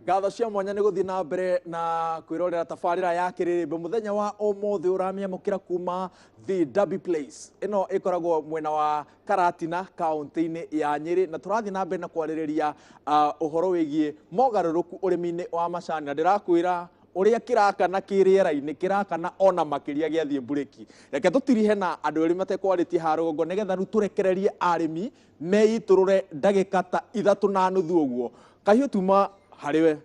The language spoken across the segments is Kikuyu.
Ngatho cia mwanya nĩ gũthiĩ na mbere na kwĩrorera tabarĩra ya Kĩrĩrĩmbĩ mũthenya wa ũmũthĩ. Ũramĩamũkĩra kuma The Derby Place, ĩno ĩkoragwo mwena wa Karatina, kaũntĩ-inĩ ya Nyĩrĩ, na tũrathiĩ na mbere na kwarĩrĩria ũhoro wĩgiĩ mogarũrũku ũrĩmi-inĩ wa macani, na ndĩrakwĩra ũrĩa kĩrakana kĩ rĩera-inĩ, kĩrakana ona makĩria gĩathiĩ mburĩki. Reke tũtirihe na andũ erĩ matekwarĩtie haha rũgongo, nĩgetha rĩu tũrekererie arĩmi meitũrũre ndagĩka ta 3.5 ũguo. Kahiũ, tuma harĩ we,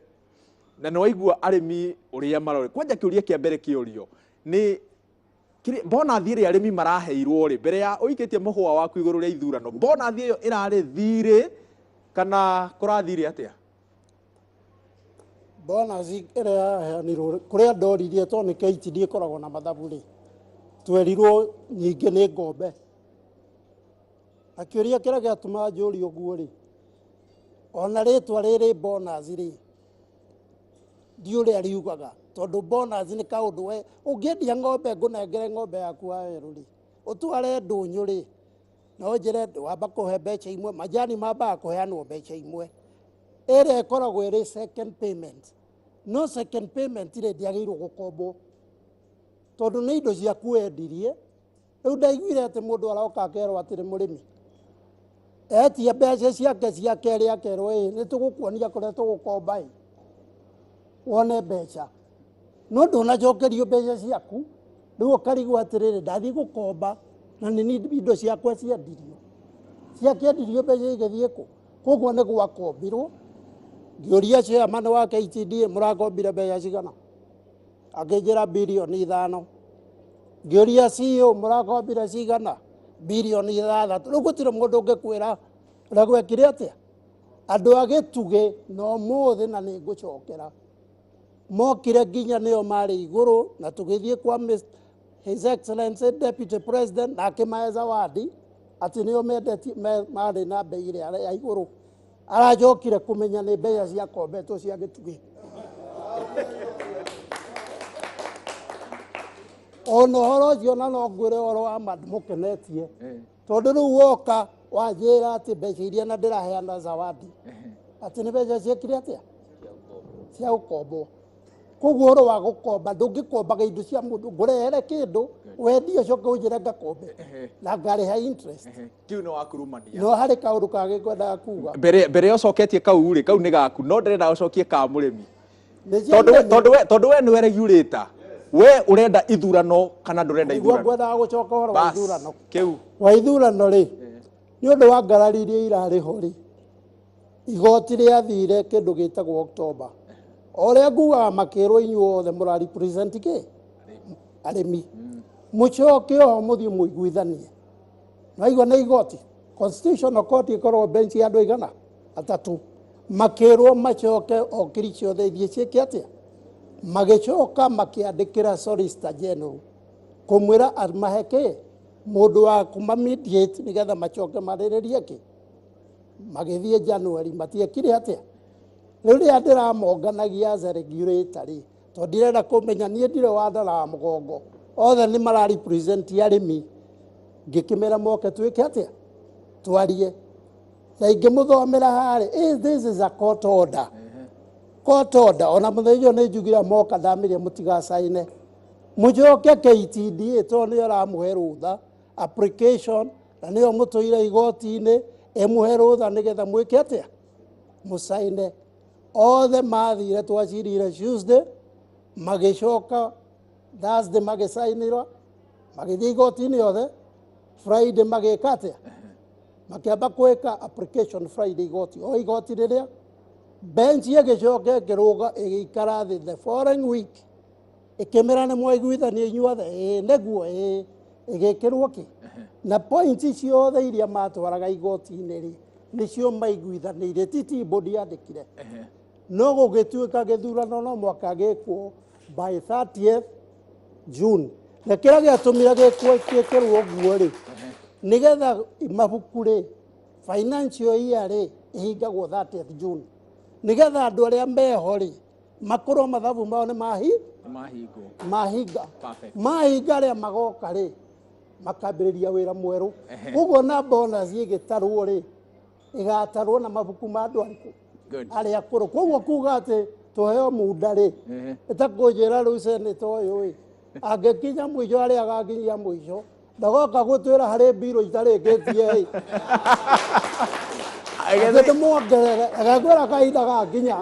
na nĩ waigua arĩmi ũrĩa marore. Kwanja kĩũria kĩa mbere kĩũrio nĩ bonathi ĩrĩa arĩmi maraheirwo rĩ, mbere ya ũikĩtie mũhũa waku igũrũ rĩa ithurano, bonathi ĩyo ĩrarĩ thirĩ kana kũrathire atĩa? Bonus ĩrĩa yaheanirwo kũrĩa ndoririe, tondũ nĩ KTD ĩkoragwo na mathabu rĩ, twerirwo nyingĩ nĩ ngombe. Na kĩũria kĩrĩa gĩatũma njũrie ũguo rĩ, ona rĩtwa rĩrĩ bonus rĩ, ndi ũrĩa riugaga, tondũ bonus nĩ kaũndũ we ũngĩendia ng'ombe, ngũnengere ng'ombe yaku wa werũ rĩ, ũtware ndũnyũ rĩ, no njĩre wamba kũhe mbeca imwe, majani mambaga kũheanwo mbeca imwe, ĩrĩa ĩkoragwo ĩrĩ second payment. No second payment rĩ, ndĩagĩrĩirwo gũkombwo, tondũ nĩ indo ciaku wendirie. Rĩu ndaiguire atĩ mũndũ aroka akerwo atĩrĩ, mũrĩmi etia mbeca ciake cia kerĩ, akerwo, "Ĩ nĩ tũgũkuonia kũrĩa tũgũkomba ĩ wone mbeca," no ndũnacokerio mbeca ciaku. Rĩu ũkarigwo atĩrĩrĩ, ndathiĩ gũkomba na nĩ indo ciakwa ciendirio, ciakĩendirio, mbeca igĩthiĩ kũ? Koguo nĩ gwakombirwo. Ngĩũria chairman wa KTDA, "Mũrakombire mbeca cigana?" Akĩnjĩra 5 birioni. Ngĩũria CEO, "Mũrakombire cigana?" 6 birioni. Rĩu gũtirĩ mũndũ ũngĩkwĩra ũrĩa gwekire atĩa. Andũ a gĩtugĩ na ũmũthĩ na nĩ ngũcokera mokire nginya nĩo marĩ igũrũ, na tũgĩthiĩ kwa His Excellency Deputy President na akĩmahe zawadi atĩ nĩo mendetie marĩ na mbei ĩrĩa ya igũrũ. Aracokire kũmenya nĩ mbeca ciakombetwo cia gĩtugĩ. Ona ũhoro ũcio, na no ngwĩre ũhoro wa ma, ndĩmũkenetie, tondũ rĩu woka wanjĩra atĩ mbeca iria na ndĩraheana zawadi atĩ nĩ mbeca ciekire atĩa, cia gũkombwo. Koguo ũhoro wa gũkomba, ndũngĩkombaga indo cia mũndũ. Ngũrehere kĩndũ wendie, ũcoke ũnjĩre ngakombe na ngarĩha interest. Kĩu nĩ wakurumania. No harĩ kaũndũ kangĩ ngwendaga kuga. Mbere ũcoketie kau rĩ, kau nĩ gaku, no ndĩrenda ũcokie ka mũrĩmi. Nĩ cia Tondũ mũrĩmi. Tondũ we nĩwe regulator, we ũrenda ithurano kana ndũrenda Nĩguo ithurano? Ngwendaga gũcoka ũhoro wa Bas, ithurano. Kĩu. Wa ithurano rĩ, nĩ ũndũ wa ngarari iria irarĩ ho rĩ, igoti rĩathire kĩndũ gĩtagwo October. O ũrĩa ngugaga, makĩrwo, "Inyuĩ othe mũra represent kĩ arĩmi, mũcoke oho mũthiĩ mũiguithanie." Naigua nĩ igoti, Constitutional Court, ĩkoragwo bench ya andũ aigana? Atatũ. Makĩrwo macoke, okiri ciothe ithiĩ ciĩke atĩa. Magĩcoka makĩandĩkĩra Solicitor General kũmwĩra amahe kĩ mũndũ wa kũma mediate nĩgetha macoke marĩrĩrie kĩ. Magĩthiĩ January, matiekire atĩa. Rĩu rĩrĩa ndĩramonganagia as a regulator rĩ, tondũ ndirenda kũmenya, niĩ ndirĩ wa ndara wa mũgongo, othe nĩ mara represent arĩmi. Ngĩkĩmera moke twĩke atĩa, twarie, na ingĩmũthomera harĩ this is a court order, court order. Ona mũthenya ũcio nĩ njugire moka, ndamĩria, "Mũtigacaine, mũcoke KTDA, tondũ nĩyo ĩramũhe rũtha application, na nĩyo mũtũire igoti-inĩ, ĩmũhe rũtha nĩgetha mwĩke atĩa, mũcaine." Othe mathire, twacirire Tuesday, magĩcoka Thursday magĩcainĩrwo, magĩthiĩ igoti-inĩ othe. Friday magĩka atĩa? Makĩamba gwĩka application Friday igoti, o igoti rĩrĩa bench ĩgĩcoka ĩkĩrũga, ĩgĩikara thĩ the following week, ĩkĩmĩra, "Nĩ mwaiguithania inyuothe?" "Ĩĩ nĩguo, ĩĩ." Ĩgĩkĩrwo kĩ na point ciothe iria matwaraga igoti-inĩ rĩ, nĩcio maiguithanĩirie, ti board yandĩkire. No gũgĩtuĩka gĩthurano no mwaka gĩkwo by 30th June, na kĩrĩa gĩatũmire gĩkwo gĩkĩrwo ũguo rĩ, nĩgetha mabuku rĩ, financial year rĩ, ĩhingagwo 30th June, nĩgetha andũ arĩa meho rĩ makorwo mathabu mao nĩ mahi Mahingwo. Mahinga. Perfect. Mahinga, arĩa magoka rĩ makambĩrĩria wĩra mwerũ. Koguo na bonus ĩgĩtarwo rĩ, ĩgatarwo na mabuku ma andũ arĩkũ? Good. Arĩa akũrũ koguo kuga atĩ tũheo munda rĩ, ĩtakũnjĩra rĩu seneta ũyũ ĩ angĩkinya mũico, arĩa agakinyia mũico ndagoka gũtwĩra harĩ mbirũ itarĩkĩtie ĩ atĩ ndĩmuongerere agakwĩra kahinda gakinya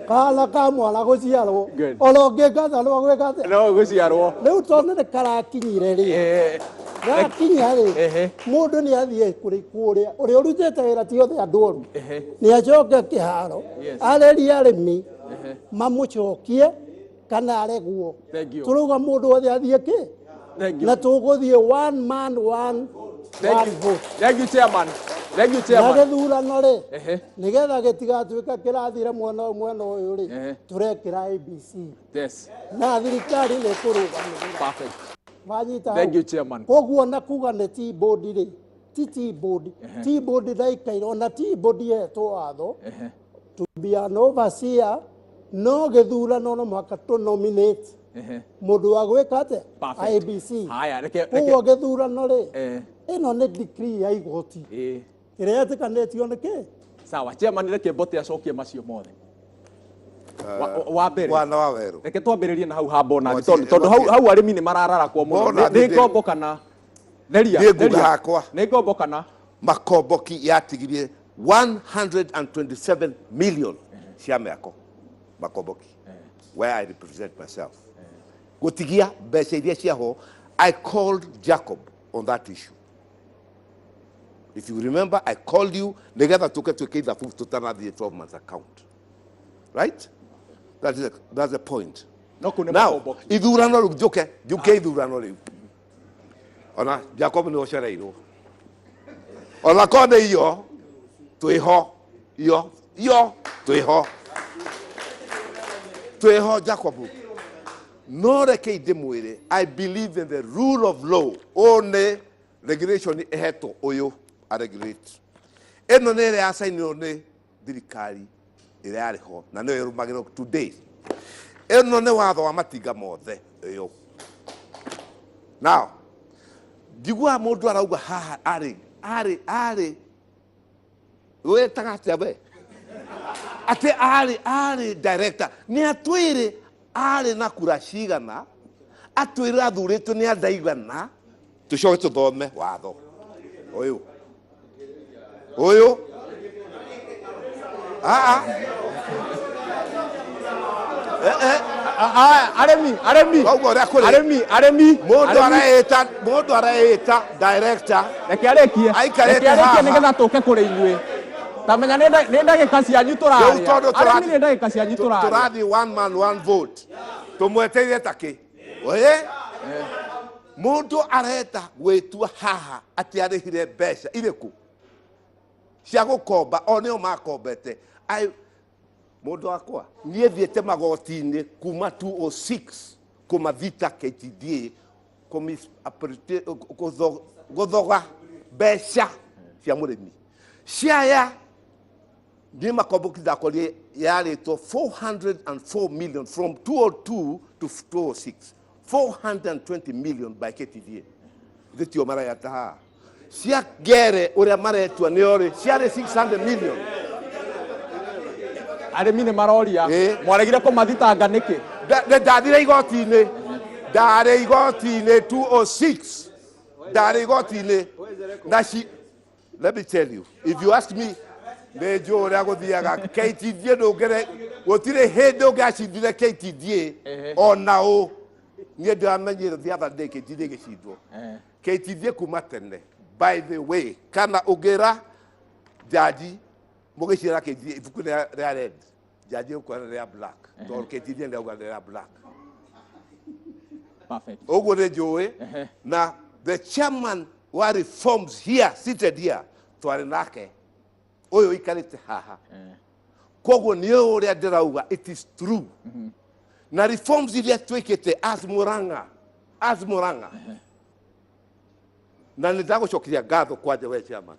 kana ka mwana gũciarwo. Good. Ona ũngĩkata no gwĩka atĩa? No gũciarwo. Rĩu tondũ nĩ karakinyire rĩ, gakinya rĩ, mũndũ nĩ athiĩ kũrĩ kũrĩa ũrĩa ũrutĩte wĩra, ti othe andũ oru, nĩ acoke kĩharo, arĩrie arĩmi mamũcokie kana aregwo. Thank you. Tũrauga mũndũ wothe athiĩ kĩ Thank you. na tũgũthiĩ one man one Thank one you. vote. Thank you, chairman. Thank you, Na chairman. gĩthurano rĩ, nĩgetha gĩtigatuĩke kĩrathire mwena ũyũ mwena ũyũ rĩ, tũrekĩra ABC na thirikari nĩ ĩkũrũgamĩrĩra. Perfect. Wanyita Thank hau? you, chairman. Koguo na kuga nĩ tea board rĩ, ti tea board. Tea board ndaikaire ona tea board yehetwo watho to be an overseer, no gĩthurano no mũhaka tũ nominate mũndũ wa gwĩka atĩa? Perfect. IEBC. Haya, Koguo gĩthurano rĩ, ĩno nĩ decree ya igoti ĩrĩa yetĩkanĩtio nĩ kĩ. Sawa, chairman, reke mbote acokie macio mothe. Wa mbere. Wana wa werũ. Reke twambĩrĩrie na hau ha bonathi, Mwaki- tondũ hau mwaki- hau arĩmi nĩ marararakwo mũno. Bonathi Nĩ ndĩ- ngombo kana theria? Niĩ nguga Theria. hakwa. Nĩ ngombo kana? Makomboki yatigirie 127 million cia mĩako Makomboki, where I represent myself, gũtigia mbeca iria ciaho. I called Jacob on that issue. If you remember, I called you nĩgetha tũke twĩke ithabu tũtanathiĩ 12 months account, right? That's the point. No kũu nĩ Now, Makomboki. ithurano rĩu, njũke njũke ithurano rĩu, ona Jacob nĩ ũcereirwo, ona korwo nĩ iyo twĩho, iyo iyo twĩho, twĩho Jacob. No reke ndĩmwĩre, I believe in the rule of law. Ũũ nĩ regulation ĩhetwo ũyũ aregulate. Ĩno nĩ ĩrĩa yacainirwo nĩ thirikari ĩrĩa yarĩ ho na nĩyo ĩrũmagĩrĩrwo today. Ĩno nĩ watho wa matinga mothe ĩyo. Now njiguaga mũndũ arauga haha arĩ wĩtaga atĩa we, atĩ arĩ director, nĩ atwĩre arĩ na kura cigana, atwĩre athurĩtwo nĩ andũ aigana, tũcoke tũthome watho ũyũ ũyũ. Aa. Eh, eh. Arĩmi, arĩmi. Koguo ũrĩa kũrĩ. Arĩmi, arĩmi. Mũndũ Arĩmi. areĩta, mũndũ areĩta director. Reke arĩkie. Aikarĩte Reke arĩkie haha. nĩgetha tũke kũrĩ inyuĩ. Tamenya nĩ ndagĩka cianyu Rĩu tũraria. tondũ Arĩmi, nĩ ndagĩka cianyu tũraria. Tũrathiĩ one man one vote, tũmweteire takĩ oye mũndũ areta gwĩtua haha atĩ arĩhire mbeca irĩkũ cia gũkomba, o nĩo makombete. Mũndũ wakwa, niĩ thiĩte magoti-inĩ kuma 206 kũmathita KTDA gũthoga mbeca cia mũrĩmi ciaya. Niĩ Makomboki ndakorire yarĩtwo 404 million from 202 to 206, 420 million by KTDA. Thĩtio marayata haha cia ngere ũrĩa maretua nĩo rĩ, ciarĩ 600 million. Arĩmi nĩ maroria, mwaregire kũmathitanga nĩkĩ? Ndathire igoti-inĩ, ndarĩ igoti-inĩ 206, ndarĩ igoti-inĩ na ci. Let me tell you, if you ask me, nĩ njũĩ ũrĩa gũthiaga KTDA. Ndũngĩre gũtirĩ hĩndĩ ũngĩacindire KTDA ona ũ. Niĩ ndĩramenyire the other day KTDA ĩgĩcindwo. KTDA kuma tene, by the way, kana ũngĩra jaji mũgĩcira KTDA ibuku rĩa red, jaji ũkuona rĩa black, tondũ KTDA nĩrauga rĩa black. Perfect. Ũguo nĩ njũĩ na the chairman wa reforms here, seated here, twarĩ nake ũyũ ũikarĩte haha. Koguo nĩ ũrĩa ndĩrauga, it is true. Na reforms iria twĩkĩte as Murang'a, as Murang'a, na nĩ ndagũcokeria ngatho kwanja we chairman,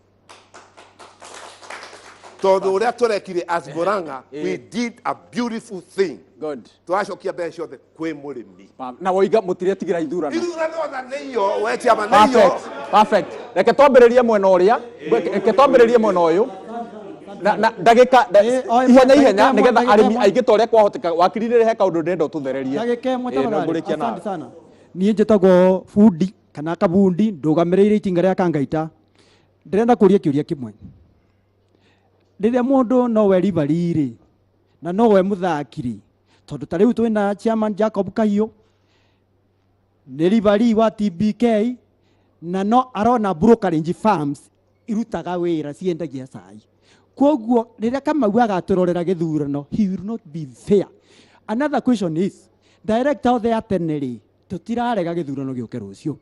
tondũ ũrĩa tũrekire as Murang'a, we did a beautiful thing. Good. Tũracokia mbeca ciothe kwĩ mũrĩmi. Na woiga mũtiretigĩra ithurano. Ithurano ona nĩ iyo, we chairman, nĩ iyo. Perfect. Perfect. Reke twambĩrĩrie mwena ũrĩa, reke twambĩrĩrie mwena ũyũ. Na na ndagĩka Ĩ, o ĩmwe, ihenya ihenya ndagĩka ĩmwe, nĩgetha ndagĩka arĩmi ĩmwe. aingĩ ta ũrĩa kwahoteka. Wakiri, rĩrĩ he kaũndũ ndĩrenda ũtũthererie. Ndagĩka ĩmwe. Ĩ, no tafadhali. ngũrĩkia Asante nawe. sana. Niĩ njĩtagwo Bundi kana Kabundi, ndũgamĩrĩire itinga rĩa Kangaita. Ndĩrenda kũria kĩũria kĩmwe. Rĩrĩa mũndũ nowe referee rĩ, na nowe mũthaki rĩ, tondũ ta rĩu twĩna chairman Jacob Kahiũ nĩ referee wa TBK na no arona brokerage firms irutaga wĩra ciendagia cai. Koguo rĩrĩa Kamau agatũrorera gĩthurano, he will not be fair. Another question is, director othe a tene rĩ, tũtirarega gĩthurano gĩũke rũciũ,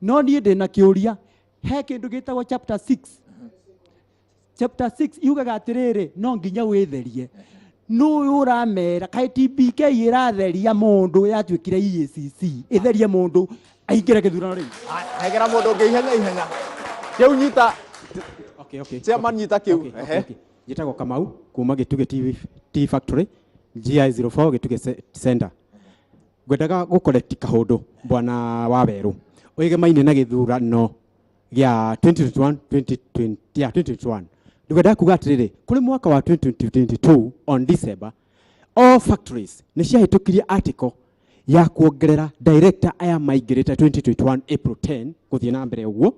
no niĩ ndĩna kĩũria. He kĩndũ gĩtagwo chapter 6. Chapter 6 yugaga atĩrĩrĩ, no nginya wĩtherie. Nũũ ũramera kaĩ TBK ĩratheria mũndũ yatuĩkire EACC ĩtherie mũndũ aingĩre gĩthurano rĩu? Hegera mũndũ ũngĩ ihenya ihenya. Kĩu nyita. Okay. Chairman, nyita kĩu. Okay. Njĩtagwo Kamau kuma Gĩtugĩ TV, Tea Factory GI04 Gĩtugĩ Center. Ngwendaga gũcorrect kaũndũ bwana wa werũ ũigemaine na gĩthurano gĩa 2021 2020, yeah, 2021. Ndĩkwendaga kuga atĩrĩrĩ, kũrĩ mwaka wa 2022 on December, all factories nĩ ciahĩtũkirie article ya kuongerera director aya maingĩrĩte 2021 April 10 gũthiĩ na mbere ũguo,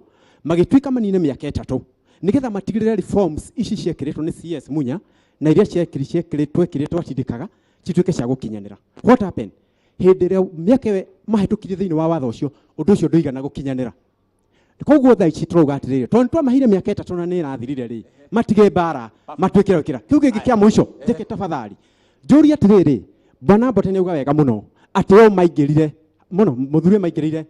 magĩtuĩka manine mĩaka 3 nĩgetha matigĩrĩre reforms ici ciekĩrĩtwo nĩ CS Munya na iria ciekĩrĩtwo twatindĩkaga cituĩke cia gũkinyanĩra. What happened hĩndĩ ĩrĩa mĩaka ĩyo mahĩtũkirie thĩinĩ wa watho ũcio, ũndũ ũcio ndũigana gũkinyanĩra. Koguo thaa ici tũrauga atĩrĩrĩ, tondũ twamaheire mĩaka 3 na nĩ ĩrathirire rĩ, matige mbara, matuĩke kĩra kĩu kĩngĩ kĩa mũico. Njĩke tafadhali njũrie atĩrĩrĩ, bwana Mbote nĩ auga wega mũno atĩ o maingĩrire mũno, mũthuri maingĩrire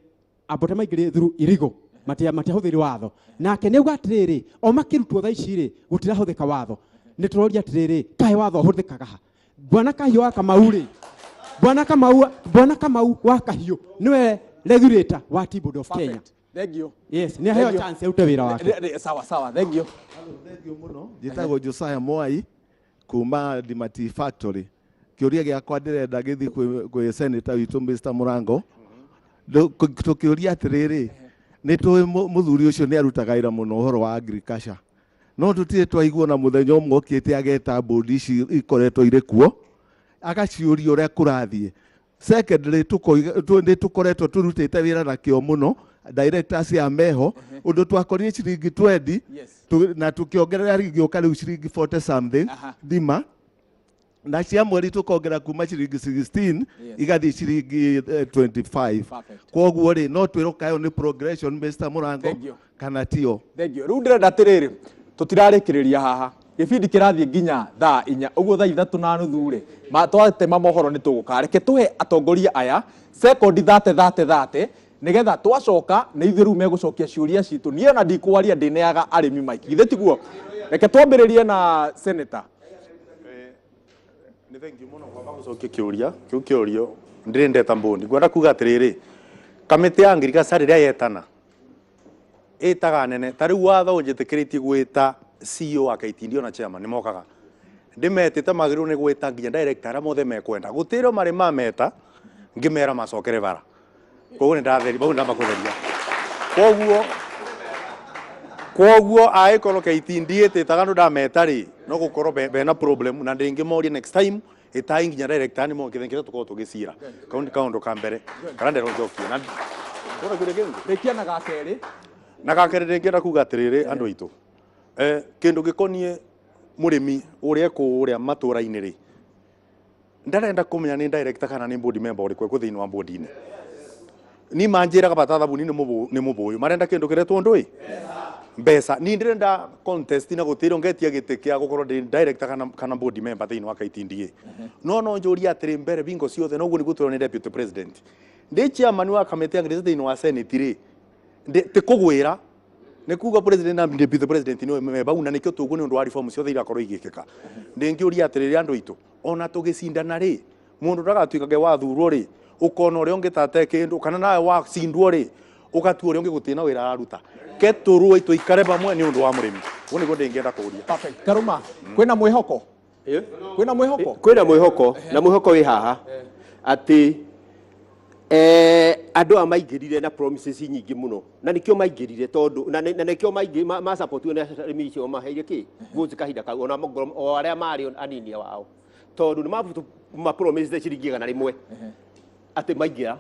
Ambote maingĩrire through irigo, matiahũthĩire watho. Nake nĩ auga atĩrĩrĩ, o makĩrutwo thaa ici rĩ, gũtirahũthĩka watho. Nĩ tũroria atĩrĩrĩ, kaĩ watho ũhũthĩkaga ha? Bwana Kahiũ wa Kamau rĩ, bwana Kamau wa Kahiũ nĩwe regulator wa Tea Board of Kenya. Perfect. Thank you. Yes, nĩ aheo Thank you. chance arute wĩra wake. Sawa sawa, thank you. Thengiũ mũno. Njĩtagwo Josiah Mwai kuma Dimati Factory. Kĩũria gĩakwa ndĩrenda gĩthiĩ kwĩ senator witũ Mr. Mũrango. Tũkĩũria atĩrĩrĩ, nĩ tũĩ mũthuri ũcio nĩ arutaga wĩra mũno ũhoro wa agriculture, no tũtirĩ twaigua na mũthenya ũmwe okĩte ageta bodi ici ikoretwo irĩ kuo agaciũria ũrĩa kũrathiĩ. Secondly, nĩ tũkoretwo tũrutĩte wĩra na kĩo mũno, directors ya meho ũndũ twakorire ciringi 20 na tũkĩongerera igĩũka rĩu ciringi 40 something thima, na cia mweri tũkongera kuma ciringi 16 igathiĩ ciringi 25. Koguo rĩ, no twĩrwo kayo nĩ progression, Mr. Mũrango, Thank you. kana tio? Thank you. Rĩu ndĩrenda atĩrĩrĩ, tũtirarĩkĩrĩria haha, gĩbindi kĩrathiĩ nginya thaa 4 ũguo, thaa 3:30 rĩ, twatema mohoro nĩ tũgũka. Reke tũhe atongoria aya sekondi 30 30 30 nĩgetha twacoka nĩ ithuĩ rĩu megũcokia ciũria citũ. Niĩ ona ndikwaria, ndĩneaga arĩmi mike, githĩ tiguo? Reke twambĩrĩrie na senator. Nĩ thengiũ mũno kwamba gũcokia kĩũria kĩu. Kĩũrio ndĩrĩ ndeta mbũndi. Ngwenda kuga atĩrĩrĩ, kamĩtĩ ya ngirigaca rĩrĩa yetana ĩtaga nene ta rĩu, watho ũnjĩtĩkĩrĩtie gwĩta CEO wa KTDA na chairman nĩ mokaga. Ndĩmetĩte, magĩrĩirwo nĩ gwĩta nginya director arĩa mothe mekwenda. Gũtirĩ marĩ mameta ngĩmera macokere bara. Koguo nĩ ndatheri bau, ndamba kũtheria. Koguo angĩkorwo KTDA ĩtĩtaga andũ ndameta rĩ, no gũkorwo bena problem, na ndĩngĩmoria next time ĩtai nginya director nĩ moke kĩrĩa tũkorwo tũgĩcira. Kau nĩ kaũndũ ka mbere kana ndĩrwo njokie na kũna kĩũria kĩngĩ. Rĩkia na gakerĩ. Na gakerĩ, ndĩngĩenda kuga atĩrĩrĩ, andũ aitũ, kĩndũ gĩkoniĩ mũrĩmi ũrĩa kũrĩa matũra-inĩ rĩ, ndarenda kũmenya nĩ director kana nĩ board member ũrĩkũ ekũ thĩinĩ wa board-inĩ. Ni manjĩraga bata thabuni nĩ mũbũyũ, marenda kĩndũ kĩretwo ndũĩ mbeca. Ni ndĩrenda contest na gũtĩrwo ngetia gĩtĩ kĩa gũkorwo ndĩ director kana board member thĩinĩ wa KTDA. No njũrie atĩrĩ, mbere bingo ciothe noguo nĩguo tũrona deputy president ndĩ chairman wa kamĩtĩ ya ngirica thĩinĩ wa senate rĩ, tĩ kũgwĩra nĩ kuga president na deputy president nĩ me bau, na nĩkĩo tũguo nĩ ũndũ wa reform ciothe irakorwo igĩkĩka. Ndĩngĩũria atĩrĩrĩ, andũ aitũ, ona tũgĩcindana rĩ, mũndũ ndagatuĩkage wathurwo rĩ, ũkona ũrĩa ũngĩ tate kĩndũ, kana nawe wacindwo rĩ, ũgatua ũrĩa ũngĩ gũtirĩ na wĩra araruta. Ke tũrũe tũikare pamwe nĩ ũndũ wa mũrĩmi. Ũguo nĩguo ndĩngĩenda kũũria. Perfect. Karuma, kwĩna mwĩhoko, kwĩna mwĩhoko? Kwĩna mwĩhoko, na mwĩhoko wĩ haha atĩ Andũ aya maingĩrire na promises nyingĩ mũno na nĩkĩo maingĩrire tondũ na nĩkĩo maingĩ ma supportirwo nĩ arĩmi icio maheire kĩ votes kahinda kau ona o arĩa marĩ anini wao, tondũ nĩ ma promise ciringi 100 atĩ maingĩra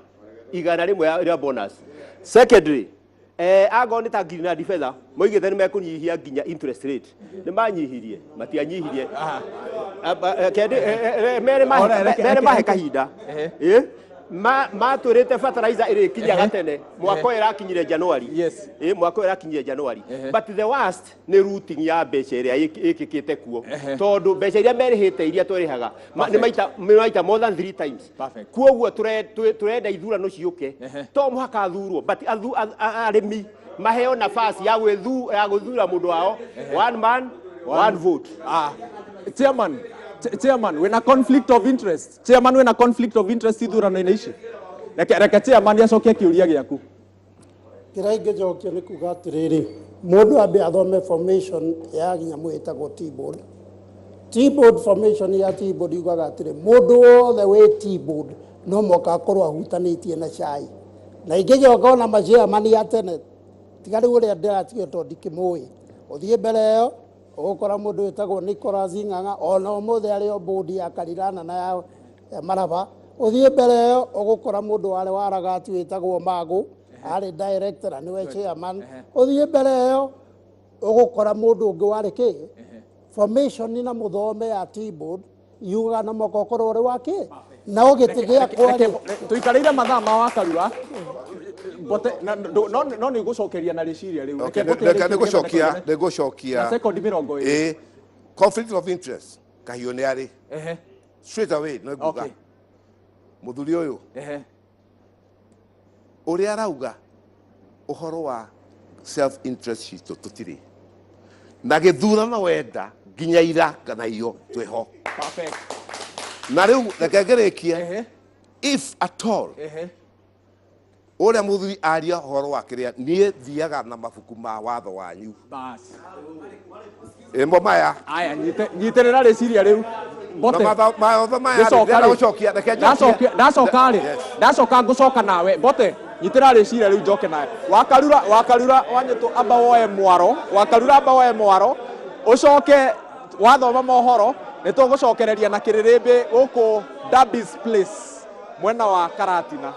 100 rĩa bonus. Secondly, angorwo nĩ ta Greenland Feather moigĩte nĩ mekũnyihia nginya interest rate, nĩ manyihirie? Matianyihirie. Mere mahe Ora, mere mahe kahinda. Matwĩrĩte fertilizer ĩrĩkinyaga tene, mwaka ũyũ ĩrakinyire January. Mwaka ũyũ ĩrakinyire January. But the worst nĩ routing ya mbeca ĩrĩa ĩkĩkĩte kuo, tondũ mbeca iria merĩhĩte iria twerĩhaga nĩ maita more than three times. Kuoguo tũrenda ithurano ciũke, to mũhaka athurwo, but arĩmi maheo nafasi ya gwĩthura mũndũ wao, one man, one vote. Ah, chairman, chairman wĩna conflict of interest. Chairman, wĩna conflict of interest ithurano-inĩ ici. Reke chairman acokie kĩũria gĩaku. Kĩrĩa ingĩcokia nĩ kuga atĩrĩrĩ, mũndũ ambe athome formation ya nyamũ ĩtagwo Tea Board. Tea Board, formation ya Tea Board yugaga atĩrĩ, mũndũ wothe wĩ Tea Board no mũhaka akorwo ahutanĩtie na cai. Na ingĩcoka ona machairman ya tene, tiga rĩu ũrĩa ndĩratigio tondũ ndikĩmũĩ, ũthiĩ mbere ĩyo ũgũkora mũndũ wĩtagwo Nicholas Ng'ang'a, ona ũmũthĩ arĩ o board ya Karirana na ya Maraba. Ũthiĩ mbere ĩyo ũgũkora mũndũ warĩ wa Ragati wĩtagwo Magu, arĩ director na nĩwe chairman. Ũthiĩ mbere ĩyo ũgũkora mũndũ ũngĩ warĩ kĩ formation na mũthome ya Tea Board yugaga na mwaka ũkorwo ũrĩ wa kĩ nao gĩtĩ gĩakwa rĩ. Tũikarĩire mathaa ma wakarura Mbote, no nĩ ngũcokeria na rĩciria rĩu. Okay, Reke Mbote reke arĩkie nĩngũcokia nĩgetha nĩngũcokia na sekondi 20. Conflict of interest kahiũ nĩ arĩ straight away no nguga mũthuri ũyũ ũrĩa arauga ũhoro wa self interest citũ, tũtirĩ na gĩthurano wenda nginya ira kana iyo twĩho. Na rĩu reke ngĩrĩkie, if at all ũrĩa mũthuri aria ũhoro wa kĩrĩa, niĩ thiaga na mabuku ma watho wanyu. Bas. Ĩmo maya. Aya, nyitĩrĩra rĩciria rĩu, Mbote. Na mawatho maya rĩ, Ngĩcoka ndĩrenda rĩ, gũcokia, reke njokie. Ndacoka rĩ, ndacoka ngũcoka nawe Mbote, nyitĩra rĩciria rĩu njoke nawe. Wakarura, wakarura wanyũtũ, amba woe mwaro. Wakarura, amba woe mwaro, ũcoke wathoma mohoro nĩ tũgũcokereria na kĩrĩrĩmbĩ gũkũ Dabis Place mwena wa Karatina.